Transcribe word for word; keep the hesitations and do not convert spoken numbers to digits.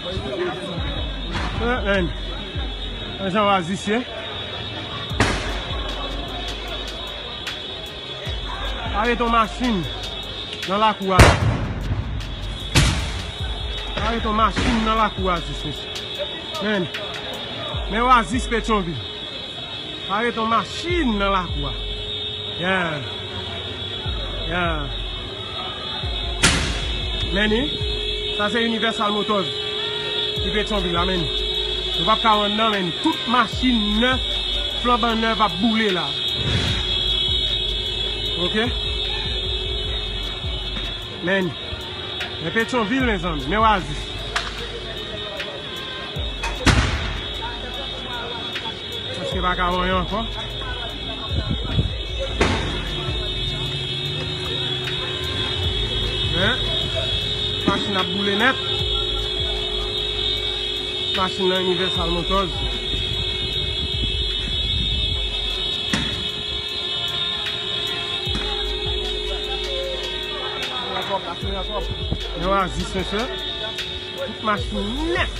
Eh, men. Men jan Oasis ye. Arete yon machin nan lakou a. Arete yon machin nan lakou Oasis, mesye. Men. Men Oasis Petyonvil. Arete yon machin nan lakou a. Yeah. Yeah. Men ni, sa se Universal Motors. Ki Petyonvil la, men ni. Nou p ap ka rann nan, men ni. Tout machin nèf, flanban nèf ap boule la. Ok? Men ni. Men Petyonvil, mezanmi. Men Oasis. Paske pa ka wè anyen ankò. Men, machin ap boule nèt. Machin nan Universal Motors. Men Oasis, mesye. Tout machin nèf.